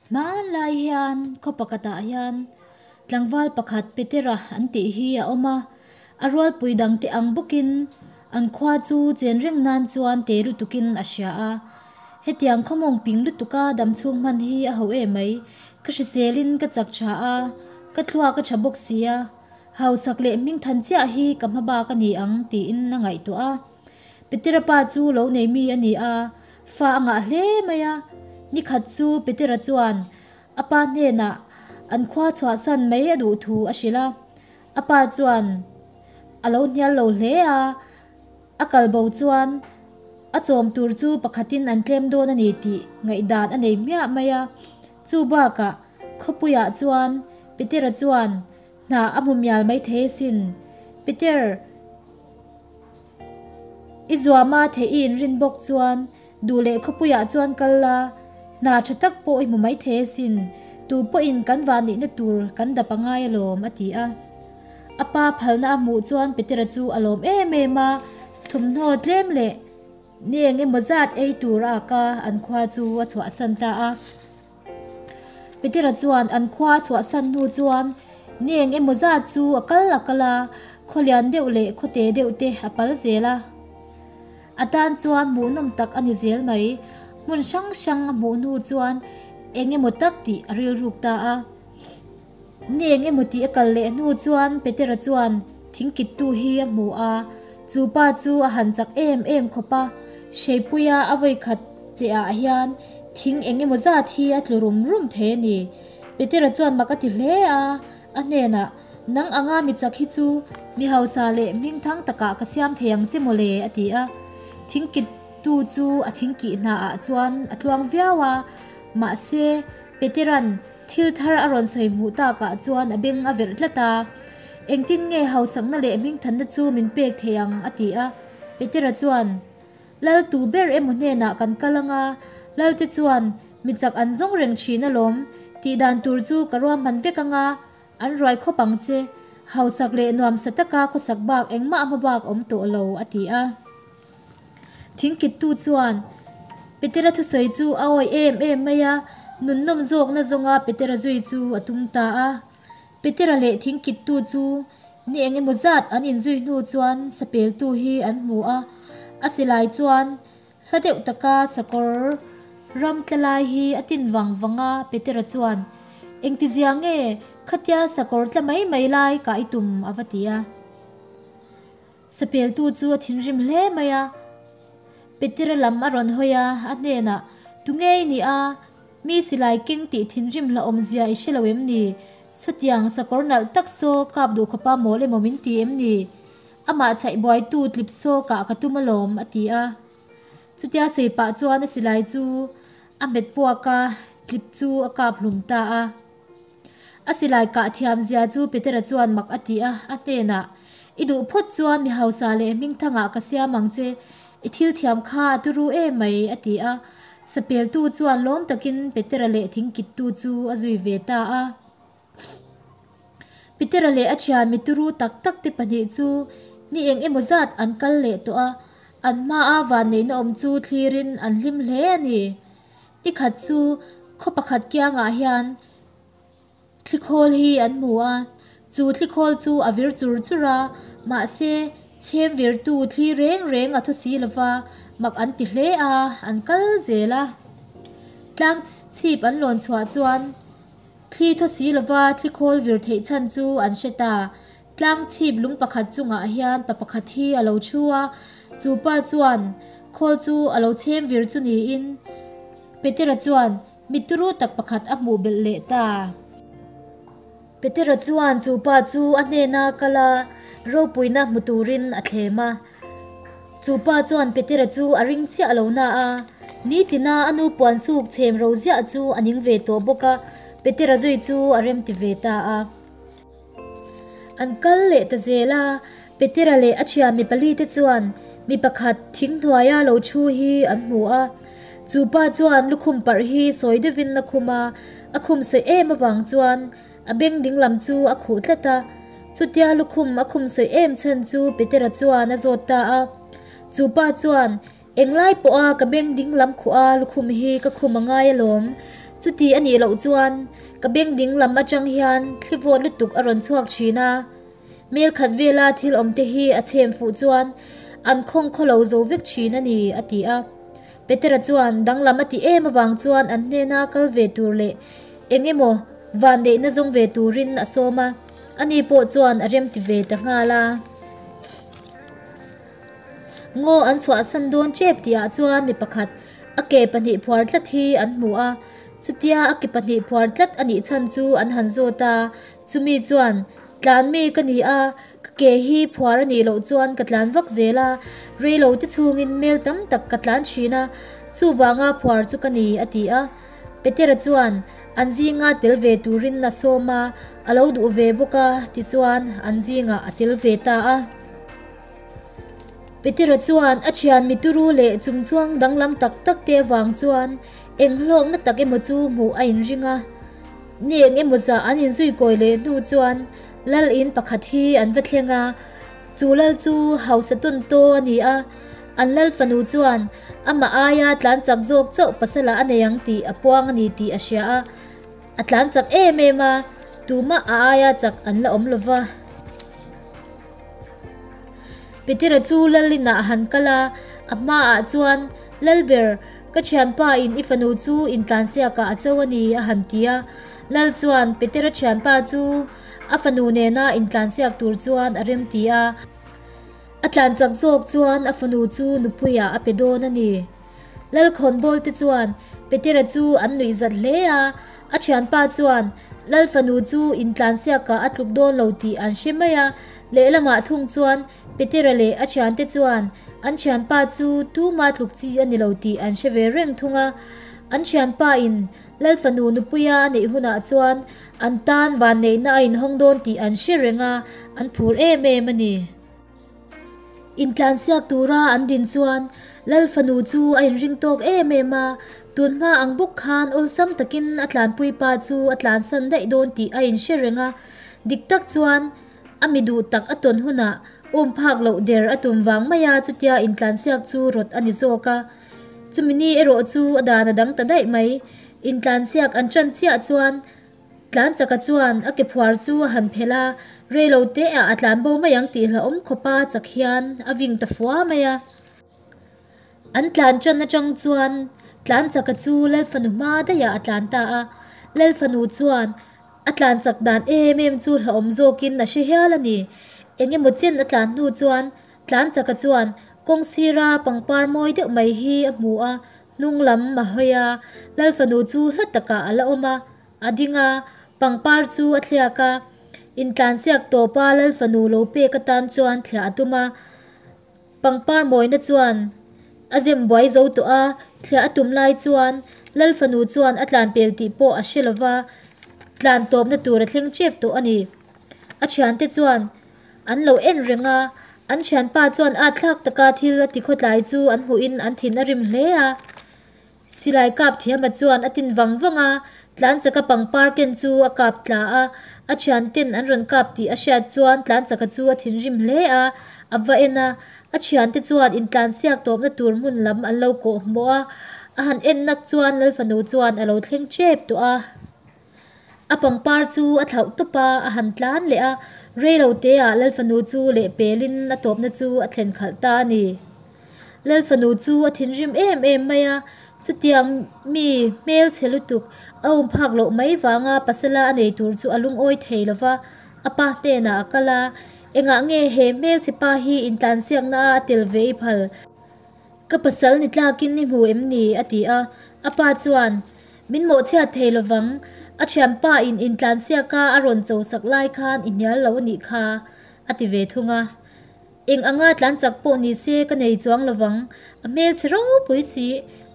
Hmanlai hian khaw pakhatah hian tlangval pakhat Petera an tih hi a awm a, a rualpui dangte ang bawkin an khua chu chen reng nan chuan te lutukin a hria a. Hetiang khaw mawng ping lutuka dam chhung hman hi a ho em mai, ka hriselin ka chak tha a, ka thluak a tha bawk si a, hausak leh hming than chiah hi ka hma bak a ni ang tiin a ngaihtuah a. Petera pa chu lo nei mi a ni a, Fa a ngah hle mai a, nikhat chu Petera chuan a pa hnenah an khua chhuahsan mai a duh thu a hrilh a. A pa chuan a lo hnial lo hle a, a kal bo chuan a chawm tur chu pakhatin an tlem dawn a ni tih ngaihdan a nei hmiah mai a. Chu bakah khawpuiah chuan Petera chuan hna a hmu mial maithei asin, Peter, I zuama theih i inrin bawk chuan duh leh khawpuiah chuan kal la, hna tha tak pawh i hmu mai thei asin, tu pawhin kan vanneihna tur kan dap a ngai alawm, a ti a. A pa phalna a hmuh chuan Petera chu a lawm em em a, thawmhnaw tlem leh ni eng emaw zat ei tur a ak a, an khua chu a chhuahsan ta a. Petera chuan an khua a chhuahsan hnu chuan ni eng emaw zat chu a kal a kal a, khaw lian deuh leh khaw te deuh te a pal zel a. A tan chuan hmuhnawm tak a ni zel mai. Hmun hrang hrang a hmuh hnu chuan eng emaw tak tih a rilruk ta a. Ni eng emaw tih a kal leh hnu chuan Petera chuan thingkittu hi a hmu a, chu pa chu a han chak em em khawp a, Hreipuia a vawikhat che ah hian thing eng emaw zat hi a tlu rum rum thei a ni. Petera chuan mak a ti hle a, a hnenah, Nang anga mi chak hi chu mi hausa leh hmingthang takah ka siam thei ang che mawle a ti a. Thingkittu chu a thingkih hnaah chuan a tluang viau a, mahse Petera'n Thil thar a rawn sawi hmuh takah chuan a beng a verh tlat a, Engtin nge hausakna leh hmingthanna chu min pek thei ang? a ti a. Petera chuan, Lal tu ber emaw hnenah kan kal anga, Lalte chuan mi chak an zawng reng thin alawm, tih dan tur chu ka ruahman vek anga, an ruai khawp ang che, hausak leh nuamsa taka khawsak bak engmah a hma bak awm tawh lo, a ti a. Thingkittu chuan Petera thusawi chu a awih em em mai a, nunnawm zawkna zawnga Petera zui chu a tum ta a. Petera leh thingkittu chu ni eng emaw zat an inzui hnu chuan sapeltu hi an hmu a, a silai chuan hla deuh taka sakawr ram tla lai hi a tin vang vang a, Petera chuan, Engtizia nge khatia sakawr tla mai mai lai kah i tum? a va ti a. Sapeltu chu a thinrim hle mai a, Petera lam a rawn hawi a, a hnenah, Tunge i nih a? Mi silai keng tih thinrim hlauhawm zia i hre lo em ni? Sawtiang sakawr nalh tak saw kap duh khawpa mawl emaw min ti em ni? Amah chhaih buaitu tlip saw kah ka tum alawm, a ti a. Chutia sawi pah chuan a silai chu a hmet puak a, tlip chu a kap hlum ta a. A silai kah thiam zia chu Petera chuan mak a ti a, a hnenah, I duh phawt chuan mi hausa leh hmingthangah ka siam ang che, i thil thiam kha a turu em mai, a ti a. Sapeltu chuan lawm takin Petera leh thingkittu chu a zui ve ta a. Petera leh a thian mi turu tak tak te pahnih chu ni eng emaw zat an kal leh tawh a, an hmaa vanneihna awm chu thlirin an hlim hle a ni. Nikhat chu khaw pakhat kiangah hian thlikhawl hi an hmu a, chu thlikhawl chu a vir chur chur a, mahse chhem virtu thli reng reng a thaw si lova, mak an ti hle a, an kal zel a. Tlang chhip an lawn chhuah chuan thli thaw si lova thlikhawl vir theih chhan chu an hre ta. Tlang chhip lung pakhat chungah hian pa pakhat hi a lo thu a, chu pa chuan khawl chu a lo chhem vir chu niin Petera chuan mitturu tak pakhat a hmuh belh leh ta. Petera chuan chu pa chu a hnena kal a, ropuina hmu turin a thlem a. Chu pa chuan Petera chu a ring chiah lo na a, nitina a nu puan suk chhem ro ziah chu a ning ve tawh bawk a, Petera zui chu a remti ve ta a. An kal leh ta zel a, Petera leh a thian mi pali te chuan mi pakhat thing hnuaia lo thu hi an hmu a. Chu pa chuan lukhum parh hi sawi deuhin a khum a, a khum sawi em avang chuan a beng ding lam chu a khuh tlat a. Chutia lukhum a khum sawi em chhan chu Petera chuan a zawt ta a. Chu pa chuan Englai pawha ka beng ding lam khuh a lukhum hi ka khum a ngai alawm. Chuti a nih loh chuan ka beng ding lam atang hian thli vawt lutuk a rawn chhuak thin a. Mel khat vela thil awm te hi a chhem fuh chuan an khawng khaw lo zo vek thin a ni, a ti a. Petera chuan danglam a ti em avang chuan an hnena kal ve tur leh eng emaw vanneihna zawng ve turin a sawm a, ani pawh chuan a remti ve ta nghal a. Ngaw an chhuahsan dawn tep tihah chuan mi pakhat a ke pahnih phuar tlat hi an hmu a, chutia a ke pahnih phuar tlat a nih chhan chu an han zawt a, chumi chuan Tlan mi ka ni a, ka ke hi phuar a nih loh chuan ka tlan vak zel a, reilo te chhungin mel tam tak ka tlan thin a, chuvanga phuar chu ka ni a ti a. Petera chuan an zinga tel ve turin a sawm a, a lo duh ve bawk a, tichuan an zingah a tel ve ta a. Petera chuan a thian mituru leh chungchuang danglam tak tak te avang chuan eng hlawkna tak emaw chu hmuh a inring a. Ni eng emaw zah an inzui kawi leh hnu chuan lal in pakhat hi an va thleng a, chu lal chu hausa tawn taw a ni a, an lal fanu chuan amah aia tlan chak zawk chauh pasalah a nei ang tih a puang a ni tih a hria a, a tlan chak em em a, tumah a aia chak an la awm lo va. Petera chu lal inah a han kal a, a hmaah chuan, Lalber, ka thianpa in i fanu chu intlansiakah a cho a ni, a han ti a. Lal chuan Petera thianpa chu a fanu nena intlansiak tur chuan a remti a. A tlan chak zawk chuan a fanu chu nupuiah a pe dawn a ni. Lalkhawnbawl te chuan Petera chu an nuih zat hle a, a thianpa chuan Lal fanu chu intlansiakah a tluk dawn lo tih an hre mai a, lehlamah thung chuan Petera leh a thiante chuan an thianpa chu tuma tluk chi a ni lo tih an hre ve reng thung a. An thianpa in Lal fanu nupuia a neih hunah chuan an tan vanneihna a inhawng dawn tih an hre reng a, an phur em em a ni. Intlansiak tura an din chuan Lal fanu chu a inring tawk em em a, tunhma ang bawk khan awlsam takin a tlanpui pa chu a tlansan daih dawn tih a inhre reng a, dik tak chuan a mi duh tak a tawn hunah um phak loh der a tum vang mai a chutia intlansiak chu rawt a ni zawk a. Chumi ni erawh chu a dan a dang ta daih mai, intlansiak an ṭan chiah chuan Tlanchaka chuan a ke phuar chu a han phelh a, reilo te ah a tlan bo mai ang tih hlauhawm khawpa chak hian a ving ta fua mai a. An tlan tan atang chuan Tlanchaka chu Lalfanu hma daih ah a tlan ta a, Lalfanu chuan a tlan chak dan em em chu hlauhawm zawkin a hre hial a ni. Eng emaw chen a tlan hnu chuan Tlanchaka chuan kawng sira pangpar mawi deuh mai hi a hmu a, Hnung lam a hawi a, Lal fanu chu hla takah a la awm a, a ding a, pangpar chu a thliak a, intlansiak tawpa Lal fanu lo pek atan chuan thliah a tum a, pangpar mawina chuan a zem buai zo tawh a, thliah a tum lai chuan Lal fanu chuan a tlan pel tih pawh a hre lova, tlan tawpna tur a thleng tep tawh a ni. A thiante chuan. An lo en reng a, an thianpa chuan at thlak taka thil a ti khawtlai chu an hmuhin an thin a rim hle a. Silai kap thiama chuan a tin vang vang a, Tlanchaka pangpar ken chu a kap tla a, a thianten an rawn kap tih a hriat chuan Tlanchaka chu a thinrim hle a, a va en a, a thiante chuan intlansiak tawpna tur hmun lam an lo kawh hmawh a, a han en nak chuan Lalfanu chuan a lo thleng tep tawh a. A pangpar chu a thlauh tawp a, a han tlan leh a, reilo teah Lalfanu chu lehpelin a tawpna chu a thlen khalh ta a ni. Lalfanu chu a thinrim em em mai a, chutiang mi hmelchhe lutuk a um phak loh mai vanga pasala a nei tur chu a lungawi thei lo va, a pa hnenah a kal a, Engah nge he hmelchhe pa hi intlansiakna a tel ve i phal? Ka pasal ni tlakin i hmu em ni? a ti a, a pa chuan, Min mawhchhiat thei lovang, a thianpa in intlansiaka a rawn cho sak lai khan i hnial lo a nih kha, a ti ve thung a. Eng anga tlan chak pawh ni se ka nei chuang lovang, a hmelchhe ropui si,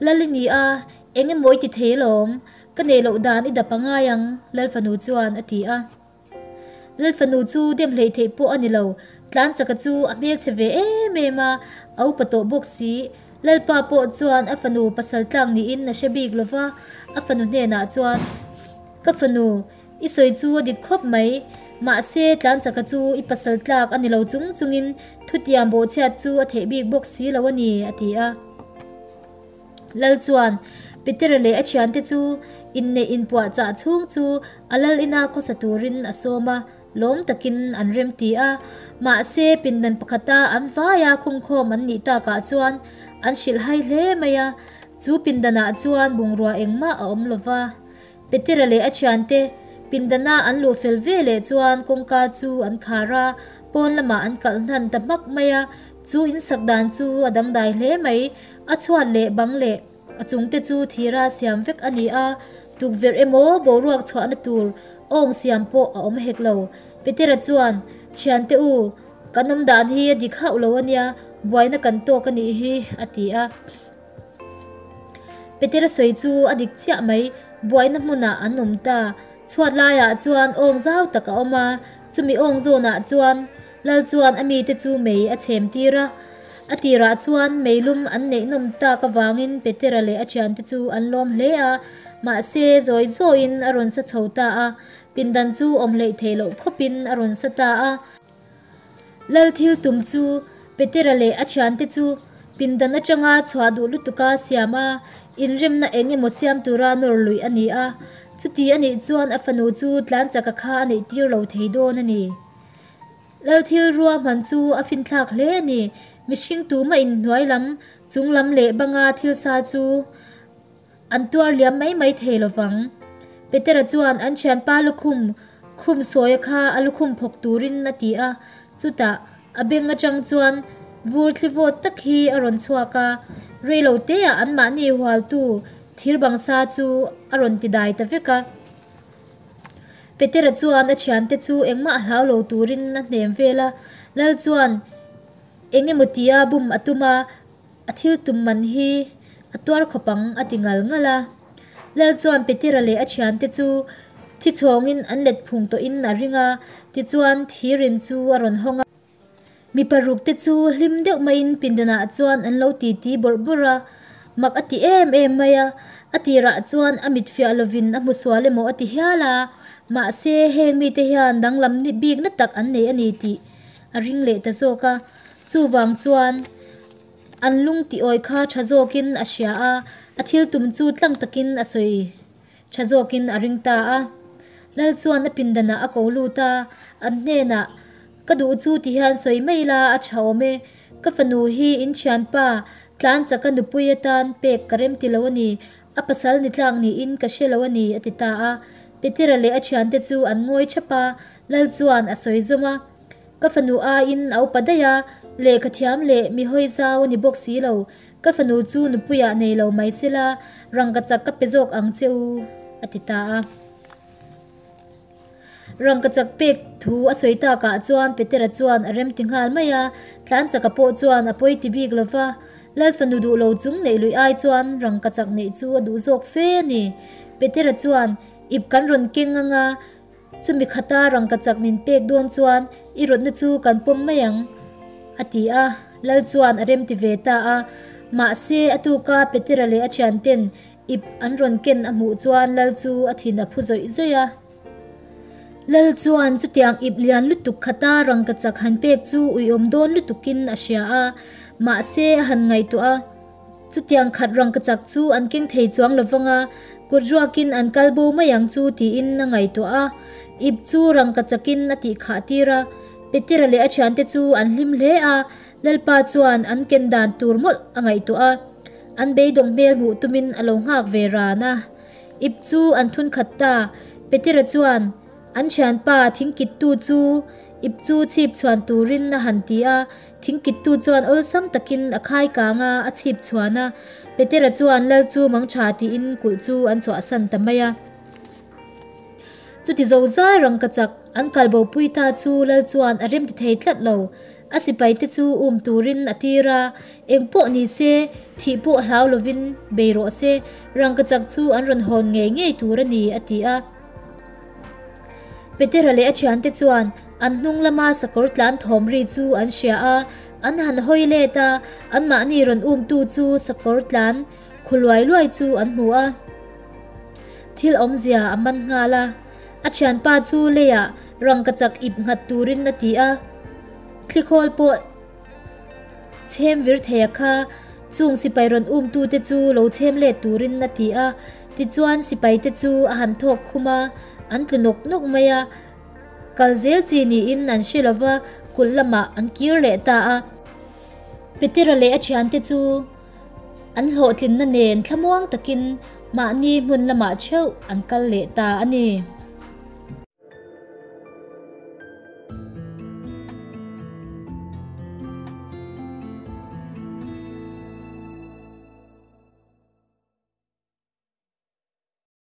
Lal i ni a, eng emaw i ti thei alawm, ka neih loh dan i dap a ngai ang, Lal fanu chuan a ti a. Lal fanu chu dem hleih theih pawh a ni lo, Tlanchaka chu a hmelchhe ve em em a, a upa tawh bawk si. Lalpa pawh chuan a fanu pasal tlak niin a hre bik lo va, a fanu hnenah chuan, Ka fanu, i sawi chu a dik khawp mai, mahse Tlanchaka chu i pasal tlak a ni lo chung chungin thutiam bawhchhiat chu a theih bik bawk si lo a ni, a ti a. Lal chuan, Petera leh a thiante chu inneih inpuahchah chhung chu a lal ina khawsa turin a sawm a, lawm takin an remti a. Mahse, pindan pakhata an vaia khungkhawm an nih takah chuan an hrilhhai hle mai a, chu pindanah chuan bungrua engmah a awm lo va. Petera leh a thiante pindana an luh fel ve leh chuan kawngka chu an khar a, pawn lamah an kalh hnan ta hmak mai a, chu insak dan chu a dangdai hle mai, a chhuat leh bang leh a chungte chu thira siam vek a ni a, tukverh emaw boruak chhuahna tur awng siam pawh a awm hek lo. Petera chuan, Thiante u, kan awm dan hi a dik hauh lo a nia, buaina kan tawk a nih hi, a ti a. Petera sawi chu a dik chiah mai, buaina hmunah an awm ta. Chhuat laiah chuan awng zau tak a awm a, chumi awng zawnah chuan Lal chuan a mite chu mei a chhem tir a. A tirah chuan meilum an neih nawm tak avangin Petera leh a thiante chu an lawm hle a, mahse zawi zawiin a rawn sa chho ta a, pindan chu awm hleih theih loh khawpin a rawn sa ta a. Lal thil tum chu Petera leh a thiante chu pindan atanga chhuah duh lutuka siam a, inremna eng emaw siam tura nawr luih a ni a. Chuti a nih chuan a fanu chu tlan chaka kha a neih tir lo thei dawn a ni. Lal thil ruahman chu a finthlak hle a ni. Mihring tumah inhnuai lam, chung lam leh banga thil sa chu An tuar liam mai mai thei lo vang. Petera chuan an thianpa lukhum khum sawia kha a lukhum phawk turin a ti a, chutah a beng atang chuan vur thli vawt tak hi a rawn chhuak a, reilo teah anmahni hualtu thir bangsa chu a rawn ti dai ta vek a. Petera chuan a thiante chu engmah hlau lo turin a hnem vel a, Lal chuan eng emaw tia bum a tum a, A thil tum man hi a tuar khawp ang a ti ngal ngal a. Lal chuan Petera leh a thiante chu thi chhawngin an let phung tawhin a ring a, tichuan thirin chu a rawn hawng a. Mi paruk te chu hlim deuh maiin pindanah chuan an lo titi bawrh bawrh a, mak a ti em em mai a. A tirah chuan a mit fiah lovin a hmu sual emaw a ti hial a, mahse heng mite hian danglam bikna tak an nei a ni tih a ring leh ta zawk a. Chuvang chuan an lung tih awi kha tha zawkin a hria a, a thil tum chu tlang takin a sawi tha zawkin a ring ta a. Lal chuan a pindanah a ko lut a, an hnenah, Ka duh chu ti hian sawi mai la a tha awm e, ka fanu hi in thianpa tlan chaka nupui atan pek ka rem ti lo a ni, a pasal ni tlak niin ka hre lo a ni a ti ta a. Petera leh a thiante chu an ngawi thap a, Lal chuan a sawi zawm a. Ka fanu aiin a upa daih a, lehkha thiam leh mi hawi zau a ni bawk si lo. Ka fanu chu nupuiah nei lo mai se la, rangkachak ka pe zawk ang che u, a ti ta a. Rangkachak pek thu a sawi takah chuan Petera chuan a rem ti nghal mai a, Tlanchaka pawh chuan a pawi ti bik lo va. Lal fanu duh lo chung neih luih ai chuan rangkachak neih chu a duh zawk fe a ni. Petera chuan, Ip kan rawn keng anga, Chumi khata rangkachak min pek dawn chuan i rawtna chu kan pawm mai ang, a ti a. Lal chuan a remti ve ta a. Mahse, a tuka Petera leh a thianten ip an rawn ken a hmuh chuan Lal chu a thin a phu zawih zawih a. Lal chuan chutiang ip lian lutuk khata rangkachak han pek chu uiawm dawn lutukin a hria a. Mahse, a han ngaihtuah a. Chutiang khat rangkachak chu an keng thei chuang lo vang a, kut ruakin an kal bo mai ang chu tiin a ngaihtuah a. Ip chu rangkachakin a tih khah tir a. Petera leh a thiante chu an hlim hle a, Lalpa chuan an ken dan tur mawlh a ngaihtuah a. An beidawng hmel hmuh tumin a lo nghak ve ran a. Ip chu an thun khat ta. Petera chuan an thianpa thingkittu chu ip chu chhip chhuan turin a han ti a. Thingkittu chuan awlsam takin a khai kang a, a chhip chhuan a. Petera chuan Lal chu mang tha tiin kulh chu an chhuahsan ta mai a. Chuti zo zai rangkachak an kalbopui ta chu Lal chuan a remti thei tlat lo. A sipaite chu um turin a tir a, eng pawh ni se, thih pawh hlau lovin bei rawh se, rangkachak chu an rawn hawn ngei ngei tur a ni, a ti a. Petera leh a thiante chuan an hnung lama sakawr tlan thawm ri chu an hria a, an han hawi let a, anmahni rawn umtu chu sakawr tlan khu luai luai chu an hmu a. Thil awmzia a man nghal a, a thianpa chu leiah rangkachak ip nghat turin a ti a, thlikhawl pawh chhem vir thei a kha. Chung sipai rawn umtute chu lo chhem let turin a ti a. Tichuan sipaite chu a han thawk khum a, an tlu nawk nawk mai a. Kal zel chi niin an hre lo va, kulh lamah an kir leh ta a. Petera leh a thiante chu an hlawhtlinna nen thlamuang takin mahni hmun lamah theuh an kal leh ta a ni.